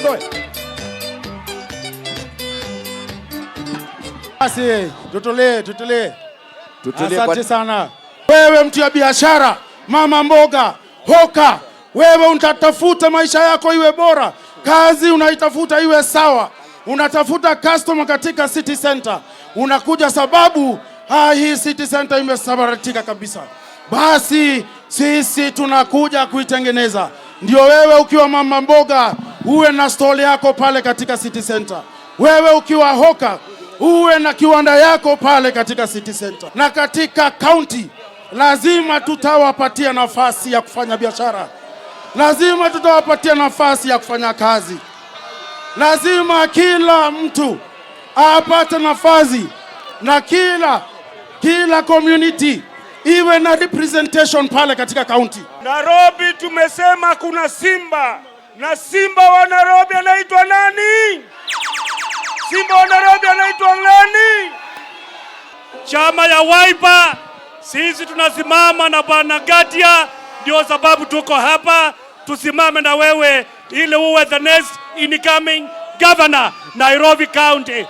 Tuondoe. Basi tutulie, tutulie. Tutulie. Asante Kwa sana. Wewe mtu ya biashara, mama mboga, hawker, wewe unatafuta maisha yako iwe bora, kazi unaitafuta iwe sawa, unatafuta customer katika city center, unakuja sababu hii city center imesambaratika kabisa. Basi sisi tunakuja kuitengeneza. Ndio wewe ukiwa mama mboga uwe na stall yako pale katika city center, wewe ukiwa hawker uwe na kiwanda yako pale katika city center. Na katika county lazima tutawapatia nafasi ya kufanya biashara, lazima tutawapatia nafasi ya kufanya kazi, lazima kila mtu apate nafasi na kila community iwe na representation pale katika county. Nairobi tumesema kuna simba, na simba wa Nairobi anaitwa nani? Simba wa Nairobi anaitwa nani? Chama ya Wiper, sisi tunasimama na Bwana Ngatia, ndio sababu tuko hapa. Tusimame na wewe ili uwe the next incoming governor Nairobi County.